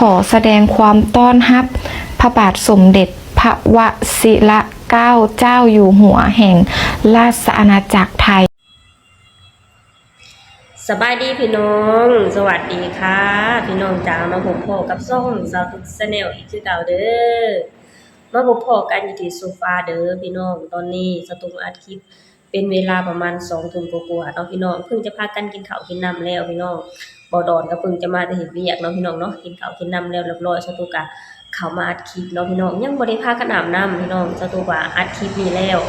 ຂໍສະແດງຄວາມຕ້ອນຮັບພະບາດສົມເດັດພະວະຊິລະເກົ້າເຈົ້າຢູ່ຫົວແຫ່ງລາຊະອານາຈັກໄທ. ສະບາຍດີພີ່ນ້ອງ, ສະຫວັດດີຄ່ະພີ່ນ້ອງຈ໋າ, ມາພົບພໍ້ກັບຊ່ອງສາວຕຸກ Channel ອີກຄືເກົ່າເດີ້. ມາພົບພໍ້ກັນຢູ່ທີ່ໂຊຟາເດີ້ພີ່ນ້ອງ. ຕອນນີ້ສາວຕຸກອັດຄລິບ ເປັນເວລາປະມານສອງທຸ່ມກວ່າໆເນາະພີ່ນ້ອງ, ເພິ່ງຈະພາກັນກິນເຂົ້າກິນນ້ຳແລ້ວພີ່ນ້ອງ. ບໍ່ດອນກໍເພິ່ງຈະມາແຕ່ເຮັດວຽກເນາະພີ່ນ້ອງເນາະ, ກິນເຂົ້າກິນນ້ຳແລ້ວລຽບລ້ອຍ ສາວຕຸກກະເຂົ້າມາອັດຄລິບເນາະພີ່ນ້ອງ. ຍັງບໍ່ໄດ້ພາກັນອາບນ້ຳພີ່ນ້ອງ, ສາວຕຸກວ່າອັດຄລິບນີ້ແລ້ວ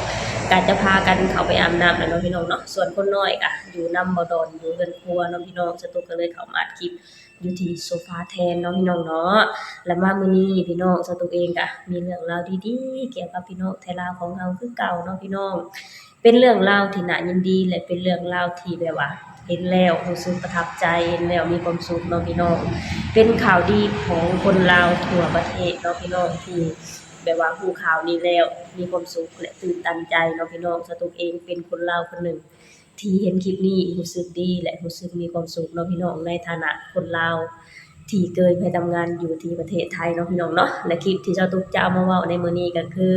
ກະຈະພາກັນເຂົ້າໄປອາບນ້ຳແລ້ວເນາະພີ່ນ້ອງເນາະ. ສ່ວນຄົນນ້ອຍກະຢູ່ນຳບໍ່ດອນຢູ່ເຮືອນຄົວເນາະພີ່ນ້ອງ, ສາວຕຸກກໍເລີຍເຂົ້າມາອັດຄລິບ ຢູ່ທີ່ໂຊຟາແທນເນາະພີ່ນ້ອງເນາະ. ແລະມາມື້ນີ້ພີ່ນ້ອງ ສາວຕຸກເອງກະມີເລື່ອງລາວດີໆກ່ຽວກັບພີ່ນ້ອງໄທລາວຂອງເຮົາຄືເກົ່າເນາະພີ່ນ້ອງ. ເປັນເລື່ອງລາວທີ່ໜ້າຍິນດີ ແລະເປັນເລື່ອງລາວທີ່ແບບວ່າເຫັນແລ້ວຮູ້ສຶກປະທັບໃຈ, ເຫັນແລ້ວມີຄວາມສຸກເນາະພີ່ນ້ອງ. ເປັນຂ່າວດີຂອງຄົນລາວທົ່ວປະເທດເນາະພີ່ນ້ອງ ທີ່ແບບວ່າຮູ້ຂ່າວນີ້ແລ້ວມີຄວາມສຸກ ແລະຕື່ນຕັນໃຈເນາະພີ່ນ້ອງ. ສາວຕຸກເອງເປັນຄົນລາວຄົນໜຶ່ງ ທີ່ເຫັນຄລິບນີ້ຮູ້ສຶກດີ ແລະຮູ້ສຶກມີຄວາມສຸກເນາະພີ່ນ້ອງ, ໃນຖານະຄົນລາວທີ່ເຄີຍໄປທຳງານຢູ່ທີ່ປະເທດໄທເນາະພີ່ນ້ອງເນາະ. ແລະຄລິບທີ່ສາວຕຸກຈະເອົາມາເວົ້າໃນມື້ນີ້ກໍຄື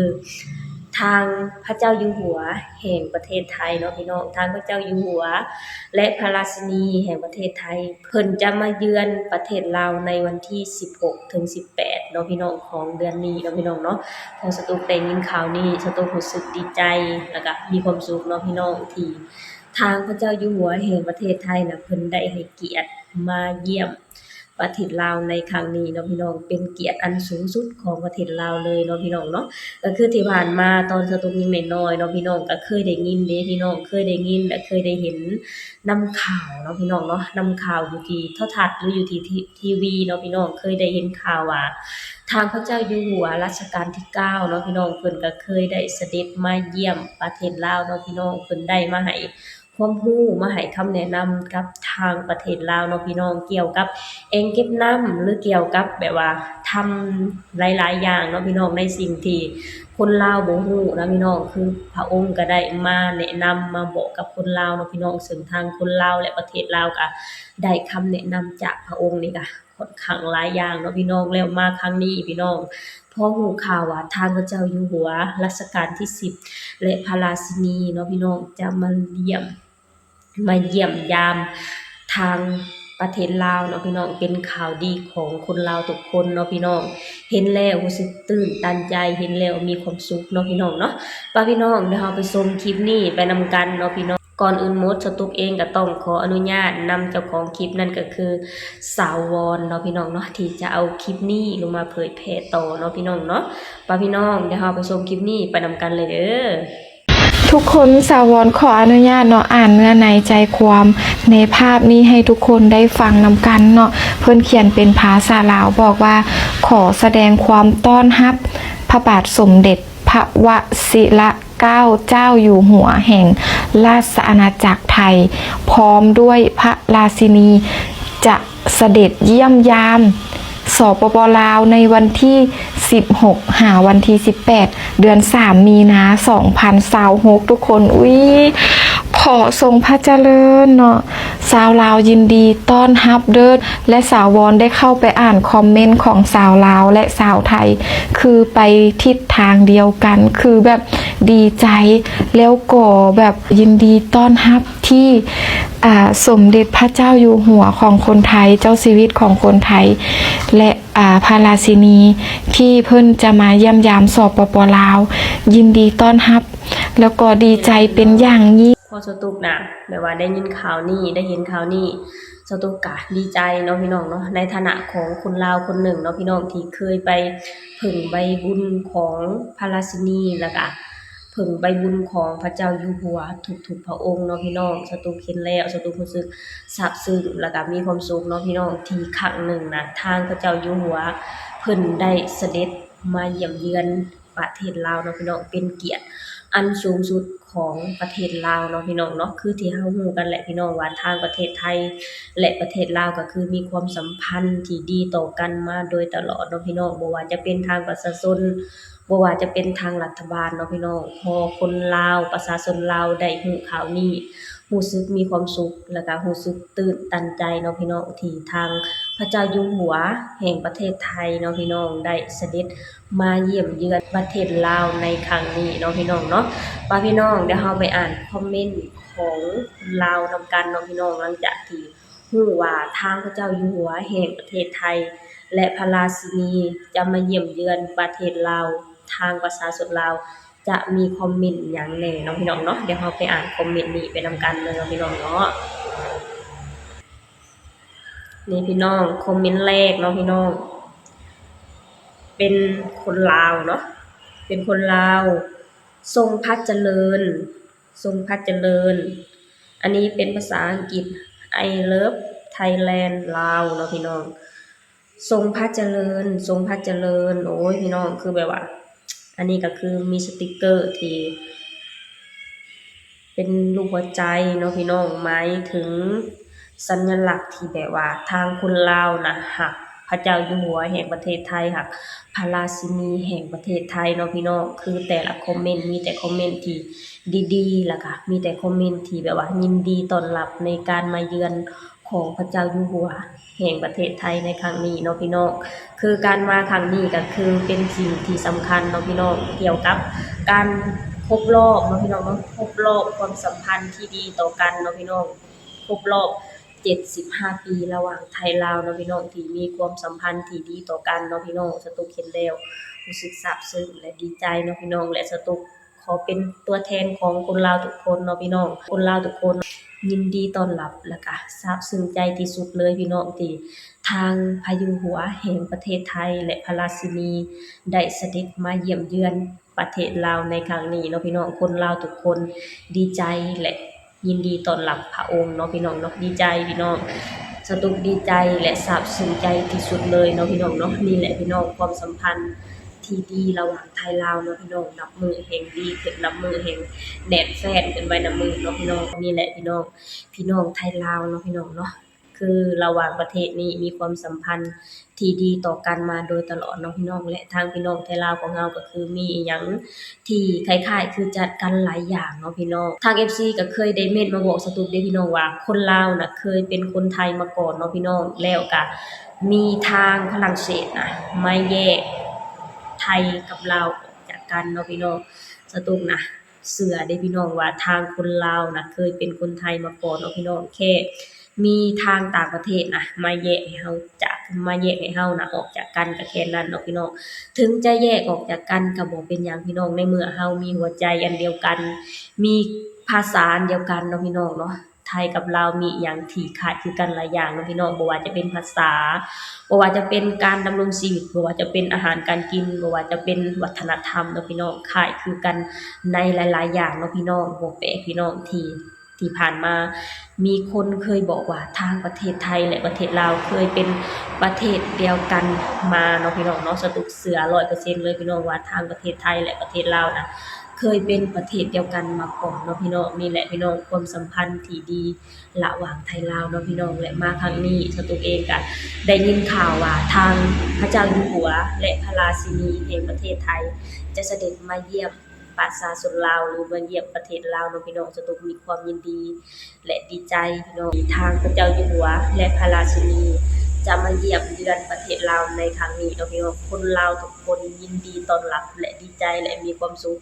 ທາງພະເຈົ້າຢູ່ຫົວແຫ່ງປະເທດໄທເນາະພີ່ນ້ອງ, ທາງພະເຈົ້າຢູ່ຫົວ ແລະພະລາຊິນີແຫ່ງປະເທດໄທ ເພິ່ນຈະມາເຢືອນປະເທດລາວໃນວັນທີສິບຫົກເຖິງສິບແປດເນາະພີ່ນ້ອງ ຂອງເດືອນນີ້ເນາະພີ່ນ້ອງເນາະ. ພໍສາວຕຸກໄດ້ຍິນຂ່າວນີ້ ສາວຕຸກຮູ້ສຶກດີໃຈ ແລ້ວກະມີຄວາມສຸກເນາະພີ່ນ້ອງ ທີ່ທາງພະເຈົ້າຢູ່ຫົວແຫ່ງປະເທດໄທນະ ເພິ່ນໄດ້ໃຫ້ກຽດມາຢ້ຽມປະເທດລາວໃນຄັ້ງນີ້ເນາະພີ່ນ້ອງ, ເປັນກຽດອັນສູງສຸດຂອງປະເທດລາວເລີຍເນາະພີ່ນ້ອງເນາະ. ກໍຄືທີ່ຜ່ານມາຕອນສາວຕຸກຍັງນ້ອຍໆເນາະພີ່ນ້ອງ ກໍເຄີຍໄດ້ຍິນເດ້ພີ່ນ້ອງ, ເຄີຍໄດ້ຍິນ ແລະເຄີຍໄດ້ເຫັນ ນຳຂ່າວເນາະພີ່ນ້ອງເນາະ, ນຳຂ່າວຢູ່ທີ່ໂທລະທັດ ຫຼື ຢູ່ທີ່ທີ ທີວີເນາະພີ່ນ້ອງ, ເຄີຍໄດ້ເຫັນຂ່າວວ່າ ທາງພະເຈົ້າຢູ່ຫົວລາຊະການທີເກົ້າເນາະພີ່ນ້ອງ ເພິ່ນກໍເຄີຍໄດ້ສະເດັດມາຢ້ຽມປະເທດລາວເນາະພີ່ນ້ອງ, ເພິ່ນໄດ້ມາໃຫ້ຄວາມຮູ້ ມາໃຫ້ຄຳແນະນຳກັບທາງປະເທດລາວເນາະພີ່ນ້ອງ ກ່ຽວກັບແອ່ງເກັບນ້ຳ ຫຼື ກ່ຽວກັບແບບວ່າທຳຫຼາຍໆຢ່າງເນາະພີ່ນ້ອງ, ໃນສິ່ງທີ່ ຄົນລາວບໍ່ຮູ້ນະພີ່ນ້ອງ, ຄືພະອົງກໍໄດ້ມາແນະນຳມາບອກກັບຄົນລາວເນາະພີ່ນ້ອງ, ເຊິ່ງທາງຄົນລາວ ແລະ ປະເທດລາວກໍໄດ້ຄຳແນະນຳຈາກພະອົງນີ້ກະຂ້ອນຂ້າງຫຼາຍຢ່າງເນາະພີ່ນ້ອງ. ແລ້ວມາຄັ້ງນີ້ພີ່ນ້ອງ ພໍຮູ້ຂ່າວວ່າທາງພະເຈົ້າຢູ່ຫົວລາຊະການທີສິບ ແລະ ພະລາຊິນີເນາະພີ່ນ້ອງ ຈະມາຢ້ຽມ ມາຢ້ຽມຢາມທາງປະເທດລາວເນາະພີ່ນ້ອງ, ເປັນຂ່າວດີຂອງຄົນລາວທຸກຄົນເນາະພີ່ນ້ອງ. ເຫັນແລ້ວຮູ້ສຶກຕື່ນຕັນໃຈ, ເຫັນແລ້ວມີຄວາມສຸກເນາະພີ່ນ້ອງເນາະ. ປະພີ່ນ້ອງ ດຽວເຮົາໄປຊົມຄລິບນີ້ໄປນຳກັນເນາະພີ່ນ້ອງ. ກ່ອນອື່ນໝົດ ສາວຕຸກເອງກໍຕ້ອງຂໍອະນຸຍາດນຳເຈົ້າຂອງຄລິບ ນັ້ນກໍຄືສາວວອນເນາະພີ່ນ້ອງເນາະ ທີ່ຈະເອົາຄລິບນີ້ລົງມາເຜີຍແຜ່ຕໍ່ເນາະພີ່ນ້ອງເນາະ. ປະພີ່ນ້ອງ ດຽວເຮົາໄປຊົມຄລິບນີ້ໄປນຳກັນເລີຍເດີ້. ທຸກຄົນ ສາວວອນຂໍອະນຸຍາດເນາະ ອ່ານເນື້ອໃນໃຈຄວາມໃນພາບນີ້ໃຫ້ທຸກຄົນໄດ້ຟັງນຳກັນເນາະ. ເພິ່ນຂຽນເປັນພາສາລາວບອກວ່າ ຂໍສະແດງຄວາມຕ້ອນຮັບພະບາດສົມເດັດພະວະຊິລະເກົ້າເຈົ້າຢູ່ຫົວແຫ່ງລາຊະອານາຈັກໄທ ພ້ອມດ້ວຍພະລາຊິນີ ຈະ ສະເດັດຢ້ຽມຢາມ ສປປ ລາວ ໃນວັນທີສິບຫົກ ຫາວັນທີສິບແປດ ເດືອນສາມ ມີນາ ສອງພັນຊາວຫົກ ທຸກຄົນ. ອຸ້ຍ ຂໍຊົງພະຈະເລີນເນາະ, ຊາວລາວຍິນດີຕ້ອນຮັບເດີ້. ແລະ ສາວວອນໄດ້ເຂົ້າໄປອ່ານຄອມເມັນຂອງຊາວລາວ ແລະ ຊາວໄທ ຄືໄປທິດທາງດຽວກັນ, ຄືແບບດີໃຈ ແລ້ວກໍແບບຍິນດີຕ້ອນຮັບ ທີ່ ອ່າ ສົມເດັດພະເຈົ້າຢູ່ຫົວຂອງຄົນໄທ, ເຈົ້າຊີວິດຂອງຄົນໄທ ແລະ ອ່າ ພະລາຊິນີ ທີ່ເພິ່ນຈະມາຢ້ຽມຢາມ ສປປ ລາວ ຍິນດີຕ້ອນຮັບ ແລ້ວກໍດີໃຈເປັນຢ່າງຍິ່ງ. ພໍສາວຕຸກນະ ແບບວ່າໄດ້ຍິນຂ່າວນີ້ ໄດ້ເຫັນຂ່າວນີ້ ສາວຕຸກກະດີໃຈເນາະ ພີ່ນ້ອງເນາະ, ໃນຖານະຂອງຄົນລາວຄົນໜຶ່ງເນາະ ພີ່ນ້ອງ ທີ່ເຄີຍໄປເພິ່ງໃບບຸນຂອງພະລາຊິນີ ແລ້ວກະ ເພິ່ງໃບບຸນຂອງພະເຈົ້າຢູ່ຫົວທຸກໆພະອົງເນາະ ພີ່ນ້ອງ. ສາວຕຸກເຫັນແລ້ວ ສາວຕຸກຮູ້ສຶກຊາບຊຶ້ງ ແລ້ວກະມີຄວາມສຸກເນາະ ພີ່ນ້ອງ ທີ່ຄັ້ງໜຶ່ງນະ ທາງພະເຈົ້າຢູ່ຫົວເພິ່ນໄດ້ສະເດັດມາຢ້ຽມເຢືອນປະເທດລາວເນາະ ພີ່ນ້ອງ, ເປັນກຽດອັນສູງສຸດຂອງປະເທດລາວເນາະ ພີ່ນ້ອງເນາະ. ຄືທີ່ເຮົາຮູ້ກັນແຫຼະ ພີ່ນ້ອງ ວ່າທາງປະເທດໄທ ແລະ ປະເທດລາວ ກໍຄືມີຄວາມສຳພັນທີ່ດີຕໍ່ກັນມາໂດຍຕະຫຼອດເນາະ ພີ່ນ້ອງ, ບໍ່ວ່າຈະເປັນທາງປະຊາຊົນ ບໍ່ວ່າຈະເປັນທາງລັດຖະບານເນາະ ພີ່ນ້ອງ. ພໍຄົນລາວ ປະຊາຊົນລາວໄດ້ຮູ້ຂ່າວນີ້ ຮູ້ສຶກມີຄວາມສຸກ ແລ້ວກະຮູ້ສຶກຕື່ນຕັນໃຈເນາະພີ່ນ້ອງ ທີ່ທາງພະເຈົ້າຢູ່ຫົວແຫ່ງປະເທດໄທເນາະພີ່ນ້ອງ ໄດ້ສະເດັດມາຢ້ຽມເຢືອນປະເທດລາວໃນຄັ້ງນີ້ເນາະພີ່ນ້ອງເນາະ. ປະພີ່ນ້ອງ ດຽວເຮົາໄປອ່ານຄອມເມັນຂອງຄົນລາວນຳກັນເນາະພີ່ນ້ອງ ຫຼັງຈາກທີ່ ຮູ້ວ່າທາງພະເຈົ້າຢູ່ຫົວແຫ່ງປະເທດໄທ ແລະ ພະລາຊິນີຈະມາຢ້ຽມເຢືອນປະເທດລາວ, ທາງປະຊາຊົນລາວຈະມີຄອມເມັນຫຍັງແດ່ເນາະພີ່ນ້ອງເນາະ. ດຽວເຮົາໄປອ່ານຄອມເມັນນີ້ໄປນຳກັນເລີຍເນາະພີ່ນ້ອງເນາະ. ນີ້ພີ່ນ້ອງ ຄອມເມັນແລກເນາະພີ່ນ້ອງ ເປັນຄົນລາວເນາະ ເປັນຄົນລາວ ຊົງພະຈະເລີນ ຊົງພະຈະເລີນ. ອັນນີ້ເປັນພາສາອັງກິດ I love Thailand ລາວເນາະພີ່ນ້ອງ ຊົງພະຈະເລີນ ຊົງພະຈະເລີນ. ໂອ້ຍ ພີ່ນ້ອງ ຄືແບບວ່າ ອັນນີ້ກໍຄືມີສະຕິກເກີທີ່ເປັນຮູບຫົວໃຈເນາະພີ່ນ້ອງ ໝາຍເຖິງ ສັນຍະລັກທີ່ແບບວ່າທາງຄົນລາວນະ ຮັກພະເຈົ້າຢູ່ຫົວແຫ່ງປະເທດໄທ ຮັກພະລາຊິນີແຫ່ງປະເທດໄທເນາະພີ່ນ້ອງ. ຄືແຕ່ລະຄອມເມັນມີແຕ່ຄອມເມັນທີ່ດີໆ ແລ້ວກະມີແຕ່ຄອມເມັນທີ່ແບບວ່າຍິນດີຕ້ອນຮັບໃນການມາເຢືອນຂອງພະເຈົ້າຢູ່ຫົວແຫ່ງປະເທດໄທໃນຄັ້ງນີ້ເນາະພີ່ນ້ອງ. ຄືການມາຄັ້ງນີ້ກໍຄືເປັນສິ່ງທີ່ສຳຄັນເນາະພີ່ນ້ອງ ກ່ຽວກັບການຄົບລອບເນາະພີ່ນ້ອງເນາະ ຄົບລອບຄວາມສຳພັນທີ່ດີຕໍ່ກັນເນາະພີ່ນ້ອງ. ຄົບລອບເຈັດສິບຫ້າປີລະຫວ່າງໄທລາວເນາະພີ່ນ້ອງ ທີ່ມີຄວາມສຳພັນທີ່ດີຕໍ່ກັນເນາະພີ່ນ້ອງ. ສະຕຸກເຫັນແລ້ວຮູ້ສຶກຊາບຊຶ້ງ ແລະ ດີໃຈເນາະພີ່ນ້ອງ ແລະ ສະຕຸກຂໍເປັນຕົວແທນຂອງຄົນລາວທຸກຄົນເນາະພີ່ນ້ອງ ຄົນລາວທຸກຄົນຍິນດີຕ້ອນຮັບ ແລ້ວກະຊາບຊຶ້ງໃຈທີ່ສຸດເລີຍພີ່ນ້ອງ ທີ່ທາງພະຢູ່ຫົວແຫ່ງປະເທດໄທ ແລະ ພະລາຊິນີໄດ້ສະເດັດມາຢ້ຽມເຢືອນປະເທດລາວໃນຄັ້ງນີ້ເນາະພີ່ນ້ອງ. ຄົນລາວທຸກຄົນດີໃຈ ແລະ ຍິນດີຕ້ອນຮັບພະອົງເນາະພີ່ນ້ອງເນາະ. ດີໃຈພີ່ນ້ອງ ສະຕຸກດີໃຈ ແລະ ຊາບຊຶ້ງໃຈທີ່ສຸດເລີຍເນາະພີ່ນ້ອງເນາະ. ນີ້ແຫຼະພີ່ນ້ອງ ຄວາມສຳພັນທີ່ດີລະຫວ່າງໄທລາວເນາະພີ່ນ້ອງ ນັບມື້ແຮ່ງດີຂຶ້ນ ນັບມື້ແຮ່ງແໜ້ນແຟ້ນຂຶ້ນໄປນຳມື້ເນາະພີ່ນ້ອງ. ນີ້ແຫຼະພີ່ນ້ອງ ພີ່ນ້ອງໄທລາວເນາະພີ່ນ້ອງເນາະ ຄືລະຫວ່າງປະເທດນີ້ມີຄວາມສຳພັນ ທີ່ດີຕໍ່ກັນມາໂດຍຕະຫຼອດເນາະພີ່ນ້ອງ ແລະ ທາງພີ່ນ້ອງໄທລາວຂອງເຮົາກໍຄືມີອີ່ຫຍັງທີ່ຄ້າຍໆຄືຈະກັນຫຼາຍຢ່າງເນາະພີ່ນ້ອງ. ທາງເອັຟຊີກໍເຄີຍໄດ້ເມັ້ນມາບອກສະຕຸກເດ້ພີ່ນ້ອງວ່າ ຄົນລາວນະເຄີຍເປັນຄົນໄທມາກ່ອນເນາະພີ່ນ້ອງ ແລ້ວກະມີທາງຝຣັ່ງເສດນະມາແຍກໄທກັບລາວອອກຈາກກັນເນາະພີ່ນ້ອງ. ສະຕຸກນະ ເຊື່ອເດ້ພີ່ນ້ອງວ່າທາງຄົນລາວນະເຄີຍເປັນຄົນໄທມາກ່ອນເນາະພີ່ນ້ອງ ແຄ່ມີທາງຕ່າງປະເທດນະມາແຍກໃຫ້ເຮົາຈາກ ມາແຍກໃຫ້ເຮົານະອອກຈາກກັນ ກໍແຄ່ນັ້ນເນາະພີ່ນ້ອງ. ເຖິງຈະແຍກອອກຈາກກັນກໍບໍ່ເປັນຫຍັງພີ່ນ້ອງ ໃນເມື່ອເຮົາມີຫົວໃຈອັນດຽວກັນ ມີພາສາອັນດຽວກັນເນາະພີ່ນ້ອງເນາະ. ໄທກັບລາວມີອີ່ຫຍັງທີ່ຄ້າຍຄືກັນຫຼາຍຢ່າງເນາະພີ່ນ້ອງ ບໍ່ວ່າຈະເປັນພາສາ ບໍ່ວ່າຈະເປັນການດຳລົງຊີວິດ ບໍ່ວ່າຈະເປັນອາຫານການກິນ ບໍ່ວ່າຈະເປັນວັດທະນະທຳເນາະພີ່ນ້ອງ ຄ້າຍຄືກັນໃນຫຼາຍໆຢ່າງເນາະພີ່ນ້ອງ. ບໍ່ແປກພີ່ນ້ອງທີ່ ທີ່ຜ່ານມາມີຄົນເຄີຍບອກວ່າທາງປະເທດໄທ ແລະ ປະເທດລາວເຄີຍເປັນປະເທດດຽວກັນມາເນາະພີ່ນ້ອງເນາະ. ສະຕຸກເຊື່ອຮ້ອຍເປີເຊັນເລີຍພີ່ນ້ອງວ່າທາງປະເທດໄທ ແລະ ປະເທດລາວນະເຄີຍເປັນປະເທດດຽວກັນມາກ່ອນເນາະພີ່ນ້ອງ. ນີ້ແຫຼະພີ່ນ້ອງ ຄວາມສຳພັນທີ່ດີລະຫວ່າງໄທລາວເນາະພີ່ນ້ອງ ແລະ ມາຄັ້ງນີ້ສະຕຸກເອງກະໄດ້ຍິນຂ່າວວ່າທາງພະເຈົ້າຢູ່ຫົວ ແລະ ພະລາຊິນີແຫ່ງປະເທດໄທຈະສະເດັດມາຢ້ຽມ ປະຊາຊົນລາວ ຫຼື ມາຢ້ຽມປະເທດລາວເນາະພີ່ນ້ອງ. ສະຕຸກມີຄວາມຍິນດີ ແລະ ດີໃຈພີ່ນ້ອງ ທີ່ທາງພະເຈົ້າຢູ່ຫົວ ແລະ ພະລາຊິນີຈະມາຢ້ຽມເຢືອນປະເທດລາວໃນຄັ້ງນີ້ເນາະພີ່ນ້ອງ. ຄົນລາວທຸກຄົນຍິນດີຕ້ອນຮັບ ແລະ ດີໃຈ ແລະ ມີຄວາມສຸກ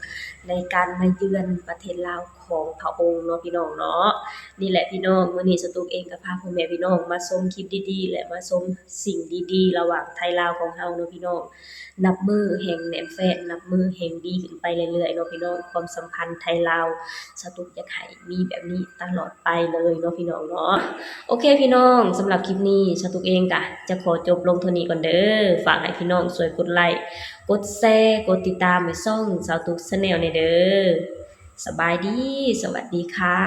ໃນການມາເຢືອນປະເທດລາວຂອງພະອົງເນາະພີ່ນ້ອງເນາະ. ນີ້ແຫຼະພີ່ນ້ອງ ມື້ນີ້ສະຕຸກເອງກໍພາພໍ່ແມ່ພີ່ນ້ອງມາຊົມຄລິບດີໆ ແລະ ມາຊົມສິ່ງດີໆ ລະຫວ່າງໄທລາວຂອງເຮົາເນາະພີ່ນ້ອງ. ນັບມື້ແຮ່ງແໜ້ນແຟ້ນ ນັບມື້ແຮ່ງດີຂຶ້ນໄປເລື້ອຍໆເນາະພີ່ນ້ອງ. ຄວາມສຳພັນໄທລາວ ສະຕຸກຢາກໃຫ້ມີແບບນີ້ຕະຫຼອດໄປເລີຍເນາະພີ່ນ້ອງເນາະ. ໂອເຄພີ່ນ້ອງ ສຳລັບຄລິບນີ້ສະຕຸກເອງກະຈະຂໍຈົບລົງເທົ່ານີ້ກ່ອນເດີ. ຝາກໃຫ້ພີ່ນ້ອງຊ່ວຍກົດໄລ້ ກົດແຊ ກົດຕິດຕາມໃຫ້ຊ່ອງສາວຕຸກ Channel ແດ່ເດີ. ສະບາຍດີ ສະຫວັດດີຄ່ະ.